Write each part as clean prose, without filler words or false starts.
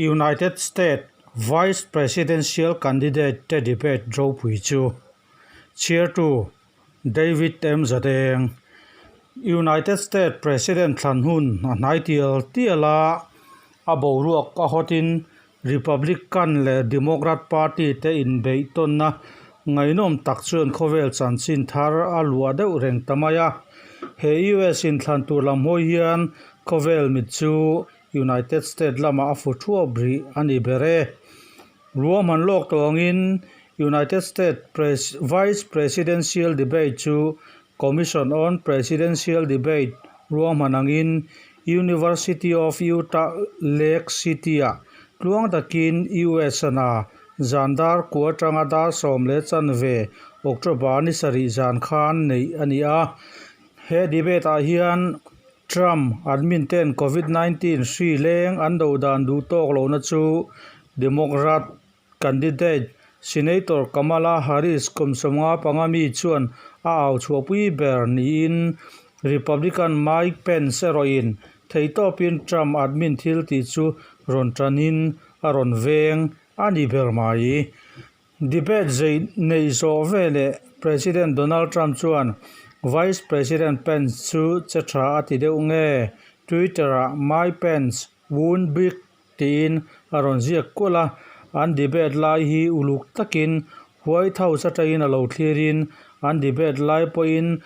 United States Vice Presidential Candidate te debate ropui chu chhiartu David M. Zadeng, United States President thlan hun a hnai tial tial a, a boruak a hawtin Republican leh Democrat Party te inbeih tawnna ngaihnawm tak chuan khawvel chanchin thar a luah deuh reng ta mai a. He US inthlan tur lam hawi hian khawvel mit chu United States lamah a fu thuap rih a ni ber e. Ruahman lawk tawngin United States Vice Presidential Debate chu Commission on Presidential Debate ruahman angin University of Utah Lake City-ah tluang takin US a zan dar kua atanga dar sawm leh chanve October ni sarih zan khan neih a ni a. He debate-ah hian Trump admin ten Covid 19 hri leng an do dan duh tawk lohna chu Democrat candidate Senator Kamala Harris kum 55 mi chuan a au chhuahpui ber niin Republican Mike Pence erawhin theihtawpin Trump admin thil tih chu rawn tanin a rawn veng a ni ber mai. Debate zei neih zawh veleh President Donald Trump chuan Vice President Pence chu che tha a ti deuh nge? Twitter-ah My Pence won't big tiin a rawn ziak kual a, an debate lai hi uluk takin White House atangin a lo thlirin an debate lai pawhin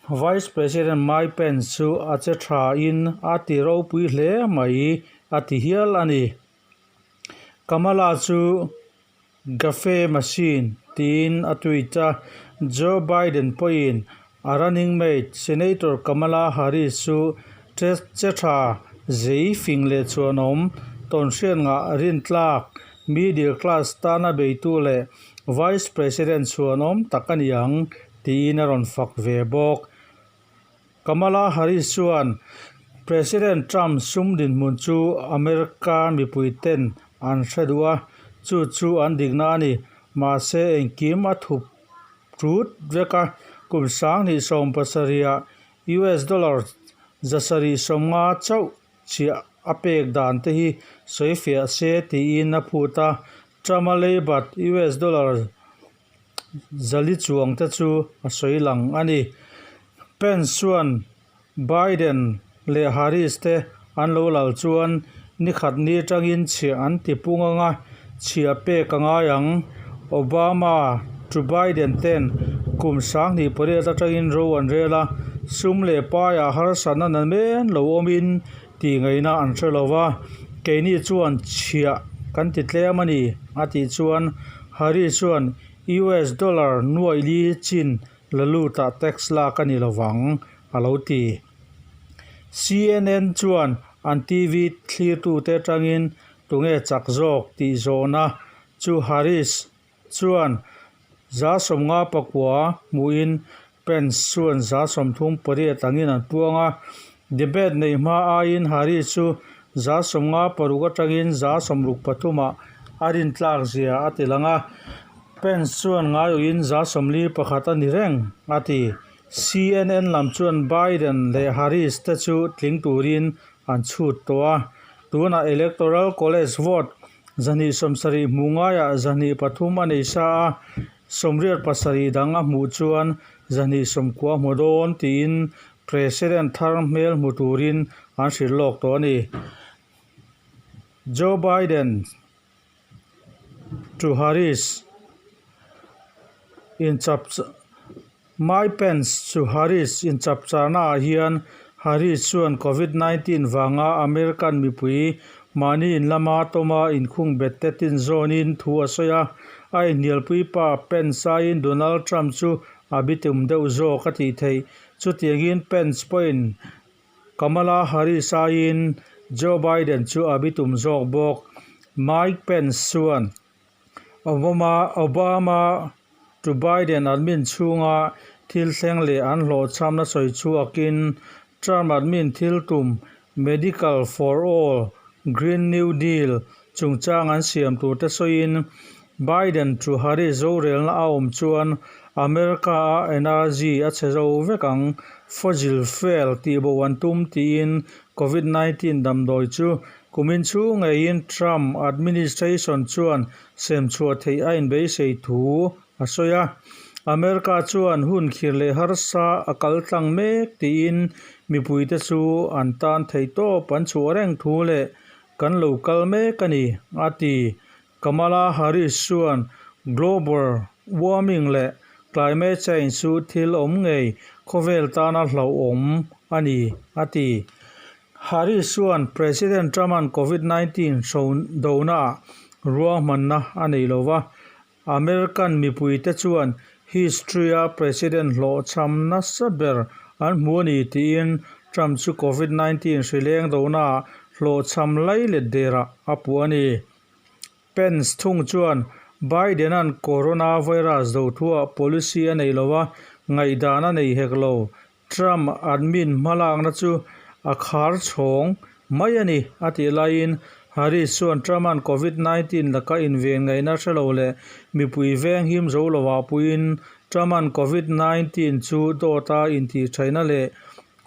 Vice President Mike Pence chu a che thain a ti ropui hle mai a ti hial a ni. Kamala chu Gaffe machine tiin a tweet a, Joe Biden pawhin a running mate Senator Kamala Harris chu che tha zei fing leh chhuanawm tawnhriat ngah rintlak middle class tana beitu leh Vice President chhuanawm tak a ni ang tiin a rawn fak ve bawk. Kamala Harris chuan President Trump sum dinhmun chu America mipui ten an hre duh a, chu chu an dikna a ni. Mahse engkim a thup ṭut vek a, kum 2017 ah US dollar 750 chauh chiah a pek dan te hi sawi fiah se tiin a phut a, Trump a leibat US dollar Zali chuang te chu a sawi lang a ni. Pence chuan Biden leh Harris te an lo lal chuan ni khat ni atangin chhiah an ti pung anga chhiah pek a ngai ang. Obama to Biden ten kum 2008 atangin ro an rel a, sum leh paiah harsatna na men lo awmin tih ngaihna an hre lo va, keini chuan chhiah kan ti tlem a ni, a tih chuan Harris chuan US dollar nuaih li chin la lutah tax lak a ni lo vang, a lo ti. CNN chuan an TV thlirtute atangin tunge chak zawk tih zawhna chu Harris chuan 59 hmuhin Pence chuan 38 angin an puang a. Debate neih hma aiin Harris chu 56 atangin 63 ah a rintlak zia a ti lang a. Pence chuan ngaiawhin 41 a ni reng a ti. CNN lam chuan Biden leh Harris te chu tling turin an chhut tawh a. Tunah Electoral College vote 270 hmuh ngaiah 203 a nei sa a, 87 dang a hmuh chuan 290 hmu dawn tiin President thar hmel hmu turin an hrilh lawk tawh a ni. Joe Biden to Harris inchap Mike Pence to Harris inchapcharna ah hian Harris chuan Covid 19 vanga American mipui mahni in lama tawma inkhung bet te tin zawnin thu a sawi a, a inhnialpui pa Pence aiin Donald Trump chu a bitum deuh zawk a tih theih. Chutiangin Pence pawhin Kamala Harris aiin Joe Biden chu a bitum zawk bawk. Mike Pence chuan Obama Obama to Biden admin chhunga thil thleng leh an hlawhchhamna sawi chhuakin Trump admin thil tum Medical for All Green New Deal chungchang an siam tur te sawiin Biden to Harris rorelna a awm chuan America-a energy a chhe zo vek ang, fossil fuel tihbo an tum tiin Covid 19 damdawi chu kumin chhung ngeiin Trump administration chuan sem chhuah theih a inbeisei thu a sawi a. America chuan hun khir leh harsa a kal tlang mek tiin mipuite chu an tan theih tawp an chhuah reng thu leh kan lo kal mek a ni, a ti. Kamala Harris chuan global warming leh climate change chu thil awm ngei khawvel tana hlauhawm a ni, a ti. Harris chuan President Trump-a'n Covid 19 hro-donaah ruahmanna a nei lo va, American mipuite chuan history-a President hlawhchham nasa ber an hmu a ni tiin Trump chu Covid 19 hri leng donaah hlawhchham lailet derah a puh a ni. Pence thung chuan Biden-a'n coronavirus dothuah policy a nei lo va, ngaihdan a nei hek lo. Trump admin hmalakna chu a khar chhawng mai a ni, a tih laiin Harris chuan Trump-a'n Covid 19 laka inven ngaihna hre lo leh mipui veng him zo lovah puiin Trump-a'n Covid 19 chu dawta intihṭhaihna leh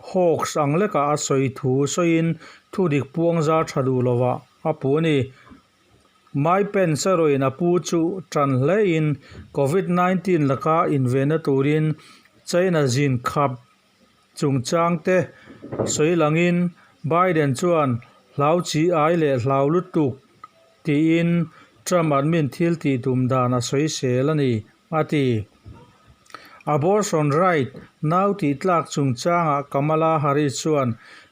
hoax ang lekah a sawi thu sawiin thudik puangzar ṭha duh lovah a puh a ni. Mike Pence erawhin a pu chu ṭan hlein Covid 19 laka invenna turin China zin khap chungchang te sawi langin Biden chuan hlau chi ai leh hlau lutuk tiin Trump admin thil tih tum dan a sawi sel a ni, a ti. Abortion right nau tih tlak chungchangah Kamala Harris chuan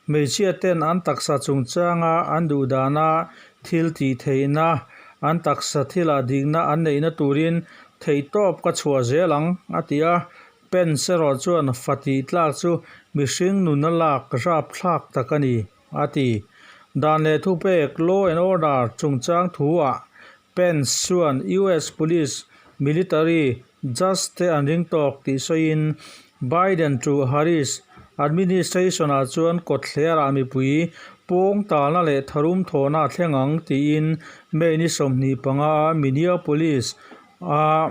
hmeichhia ten an taksa chungchanga an duh dana thil tih theihna, an taksa thilah dikna an neihna turin theihtawp ka chhuah zel ang, a ti a. Pence erawh chuan fa tih tlak chu mihring nuna lak rapthlak tak a ni, a ti. Dan leh thupek, law and order, chungchang thuah Pence chuan US police, military, judge te an ring tawk tih sawiin Biden to Harris administration-ah chuan kawtthlerah mipui pawng talna leh tharum thawhna a thleng ang tiin May ni 25 a Minneapolis a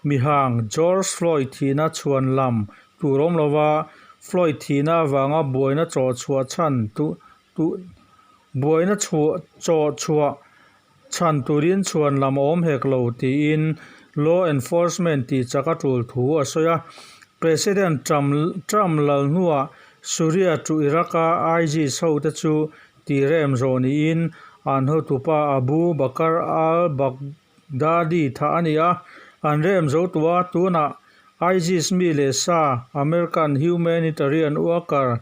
mihang George Floyd thihna chhuan lam tur awm lova Floyd thihna avanga buaina chawhchhuah chhan buaina chawhchhuah Chhan turin chhuan lam a awm hek lo tiin law enforcement tih chak a tul thu a sawi a. President Trump lal hnuah Syria to Iraq-a ISIS hote chu tih rem zawh niin an hotupa Abu Bakr al-Baghdadi thah a ni a, an rem zo tawh a, tunah ISIS mi leh sa American humanitarian worker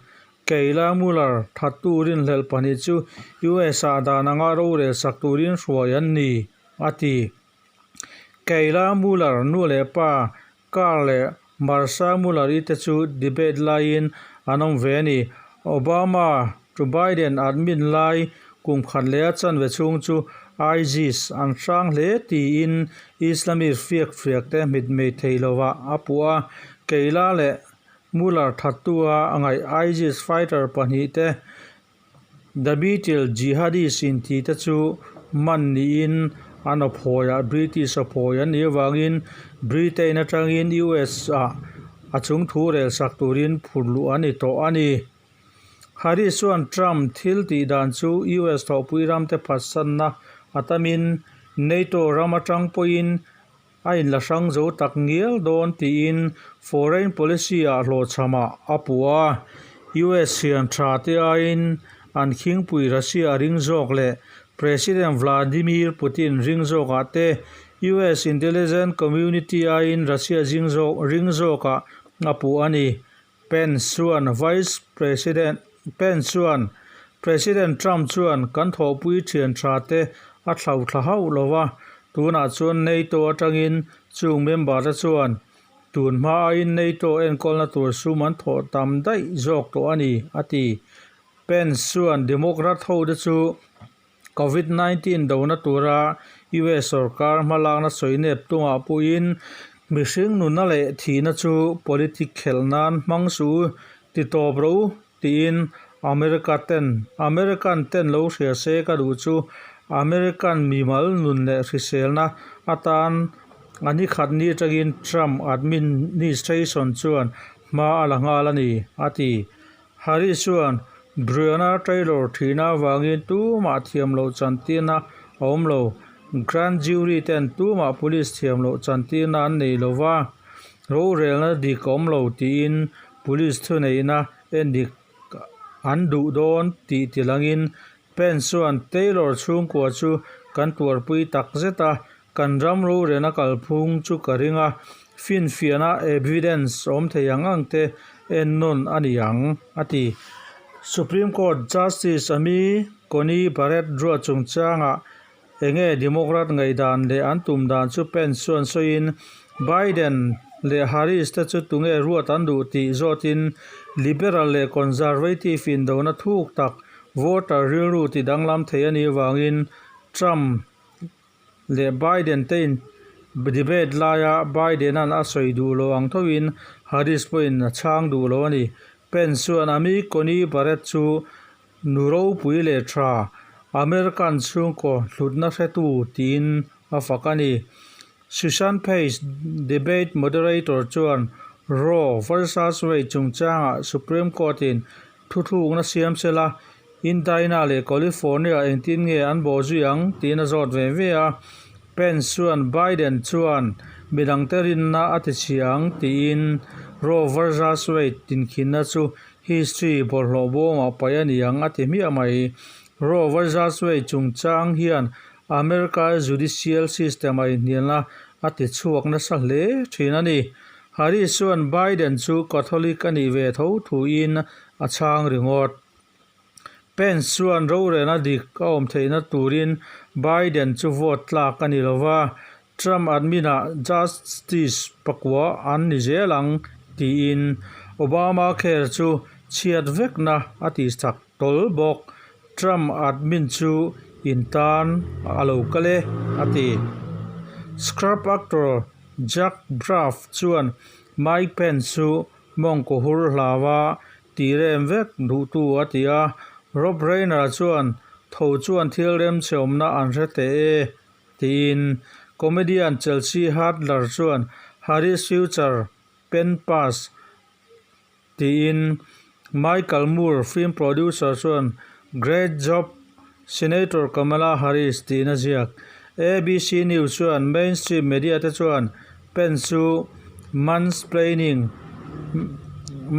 Kayla Mueller thattu rinhlelh pahnih chu US-ah dan anga rorel sak turin hruai an ni, a ti. Kayla Mueller nu leh pa Carl leh Marcia Mueller-i te chu debate laiin an awm ve a ni. Obama to Biden admin lai kum khat leh a chanve chhung chu ISIS an hrang hle tiin Islamist fiakfiak te mitmei thei lovah a puh a. Kayla leh Mueller thattua a ngaih ISIS fighter pahnihte The Beetle Jihadis intihte chu man niin an awphawiah British awphawi an nih avangin Britain atangin US-ah a chungthu rel sak turin phur luh a ni tawh a ni. Harris chuan Trump thil tih dan chu US thawhpui ramte phatsanna a tamin NATO ram atang pawhin A inla hrang zo tak ngial dawn tiin foreign policy-ah hlawhchhamah a puh a. US hian tha te aiin an khingpui Russia a ring zawk leh President Vladimir Putin ring zawkah te US intelligence community aiin Russia zing zawk ring zawkah a puh a ni. Pence chuan Vice President Pence chuan President Trump chuan kan thawhpui thian tha te a thlau thla hauh lo va, tunah chuan NATO atangin chung member te chuan tun hma aiin NATO enkawlna tur sum an thawh tam daih zawk tawh a ni, a ti. Pence chuan Democrat ho te chu Covid 19 dona tura US sorkar hmalakna sawi nep tungah pawhin mihring nuna leh thihna chu politic khelh nan hmang suh u, ti tawp rawh u, tiin America ten American ten lo hria se ka duh chu American mimal nun leh hriselna atan a ni khat ni atangin Trump administration chuan hma a la nghal a ni, a ti. Harris chuan Breonna Taylor thihna avangin tumah thiam loh chantirna a awm lo. Grand jury ten tumah police thiam loh chantirna an nei lo va, rorelna dik a awm lo tiin police thuneihna endik an duh dawn tih tilangin Pence chuan Taylor chhungkua chu kan tuarpui tak zet a, kan ram rorelna kalphung chu ka ring a, finfiahna evidence awm thei ang ang te ennawn a ni ang, a ti. Supreme Court Justice Amy Coney Barrett ruat chungchangah Enge Democrat ngaihdan leh an tum dan chu Pence chuan sawiin, Biden leh Harris te chu tunge ruat an duh tih zawtin Liberal leh Conservative indona thuk tak voter rilru ti danglam thei a nih avangin Trump leh Biden te in debate laia Biden-a'n a sawi duh lo ang thoin Harris pawhin a chhang duh lo a ni. Pence chuan Amy Coney Barrett chu Nu ropui leh tha, American chhungkaw hlutna hretu tiin a fak a ni. Susan Page, debate moderator chuan Roe versus Wade chungchangah Supreme Court-in thuthlukna siam sela, Indiana leh California engtin nge an bawhzui ang tiin a zawt ve ve a. Pence chuan Biden chuan midangte rinna a ti chhia ang tiin Roe versus Wade tinkhinna chu History bawlhhlawh bawngah paih a ni ang a ti hmiah mai. Roe versus Wade chungchang hian America judicial system a inhnialna a ti chhuak nasa hle thin a ni. Harris chuan Biden chu Catholic a nih ve tho thuin a chhang ringawt. Pence chuan rorelna dik a awm theihna turin Biden chu vote tlak a ni lova, Trump admin-ah Justice pakua an ni zel ang tiin Obamacare chu chhiat vekna a ti chak tawl bawk. Trump admin chu in tan a lo kal e, a ti. Scrub actor Zach Braff chuan Mike Pence chu mawngkaw hur hlaua ti rem vek duhtu a ti a. Rob Reiner chuan tho chuan thil remchhe awmna an hre teh e. Tiin comedian Chelsea Handler chuan Harris Future Pen Pass tiin Michael Moore film producer chuan Great Job Senator Kamala Harris tiin a ziak. ABC News chuan mainstream media te chuan Pence chu mansplaining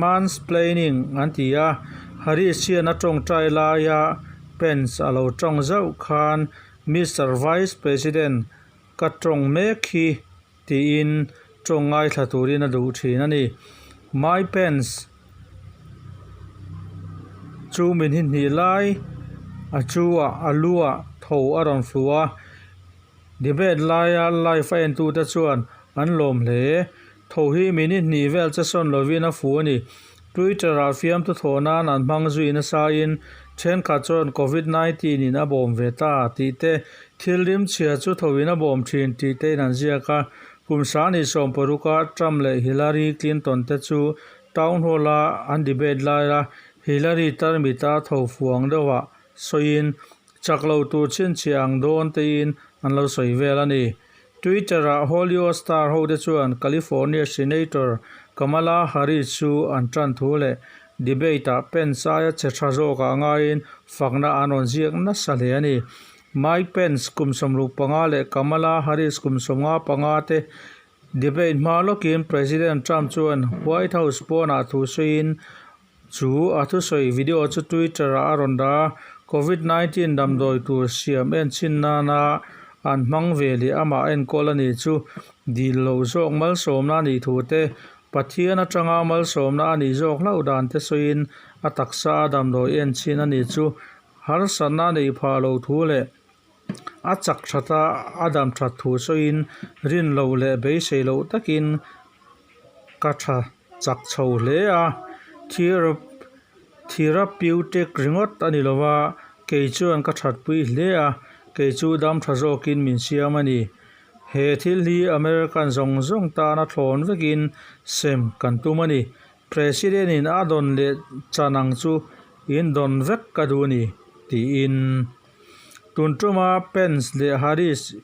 mansplaining an ti a, Harris hian a tawngtai laia Pence a lo tawng zauh khan Mister Vice President, ka tawng mek hi tiin tawng ngaithla turin a duh thin a ni. My Pence chu min hi hnih lai a chu ah a lu ah tho a rawn flu a, debate laia live a entute chuan an lawm hle. Tho hi min hi hnih vel che sawn lovin a fu a ni. Twitter ah fiamthu thawh nan an hmang zui nasa in thenkhat chuan Covid 19 in a bawm ve ta tih te, thil rim chhia chu tho in a bawm thin tih te in an ziak a. Kum sani 16 a Trump leh Hillary Clinton te chu Town Hall a an debate lai a Hillary tarmit a tho fuang deuh ah sawiin chak lo tur chhinchhiah ang dawn te in an lo sawi vel a ni. Twitter-ah Hollywood star hote chuan California Senator Kamala Harris chu an tan thu leh debate-ah Pence aia che tha zawkah ngaiin fakna an rawn ziak nasa hle a ni. Mike Pence kum 65 leh Kamala Harris kum 55 te debate hma lawkin President Trump chuan White House pawnah thu sawiin Chu a thusawi video chu Twitter-ah a rawn dah a, Covid 19 damdawi tur siam enchhin nana an hmang ve leh amah enkawl a ni chu dil loh zawk malsawmna a nih thu te, Pathian atanga malsawmna a nih zawk hlauh dan te sawiin a taksa a damdawi enchhin a ni chu harsatna a neih phah loh thu leh a chak that a, a dam that thu sawiin rin loh leh beisei loh takin ka tha chak chho hle a, therapeutic ringawt a ni lo va, kei chuan ka thatpui hle a, kei chu dam tha zawkin min siam a ni. He thil hi American zawng zawng tana thlawn vekin sem kan tum a ni. President-in a dawn leh chan ang chu In dawn vek ka duh a ni, tiin. Tun tuma Pence leh Harris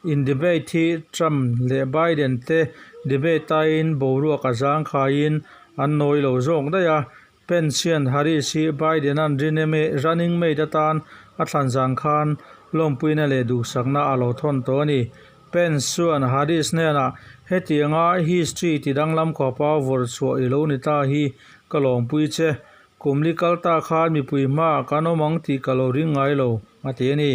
in debate hi Trump leh Biden te debate aiin boruak a zangkhaiin an nawi lo zawk daih a. Pence hian Harris hi Biden-a'n running mate atan a thlan zan khan lawmpuina leh duhsakna a lo thawn tawh a ni. Pence chuan Harris hnenah, Hetianga history ti danglam khawpa vawrh chhuah i lo ni ta hi ka lawmpui che. Kum li kal ta khan mipui hmaah kan awm ang tih ka lo ring ngai lo, a ti a ni.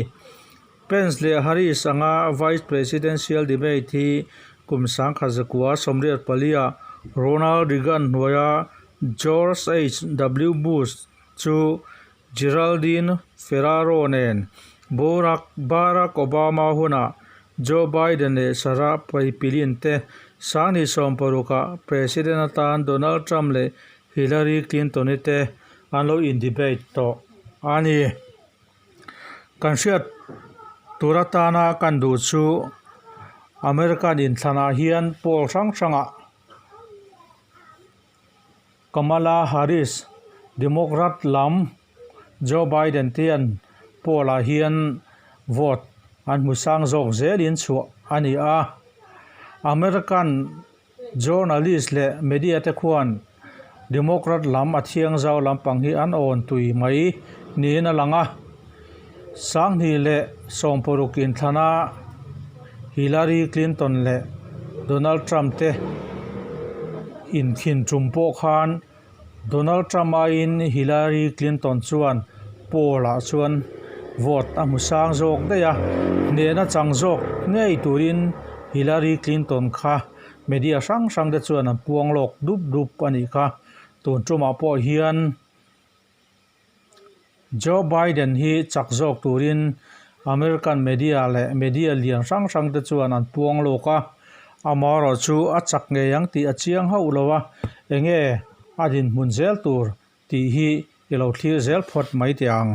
Pence leh Harris anga Vice Presidential Debate hi kum 1984 Ronald Reagan hnuaia George HW Bush chu Geraldine Ferraro nen Barack Obama hunah Joe Biden leh Sarah Palin te 2016-ah President atan Donald Trump leh Hillary Clinton-i te an lo in-debate tawh a ni. Kan hriat tur atana kan duh chu American inthlanah hian poll hrang hrangah Kamala Harris, Democrat lam Joe Biden te hian poll ah hian vote an hmu sang zawk zelin chhuah a ni a. American journalist leh media te khuan Democrat lam a thiang zau lampang hi an awn tui mai niin a lang a. 2016 inthlana Hillary Clinton leh Donald Trump te inkhin tum pawh khan Donald Trump aiin Hillary Clinton chuan poll ah chuan vote a hmu sang zawk daih a, hnehna chang zawk ngei turin Hillary Clinton kha media hrang hrang te chuan an puang lawk dup dup a nih kha. Tun tumah pawh hian. Joe Biden hi chak zawk turin American media leh media lian hrang hrang te chuan an puang lawk a, amaherawhchu a chak ngei ang tih a chiang hauh lo a, enge a dinhmun zel tur tih hi i lo thlir zel phawt mai teh ang.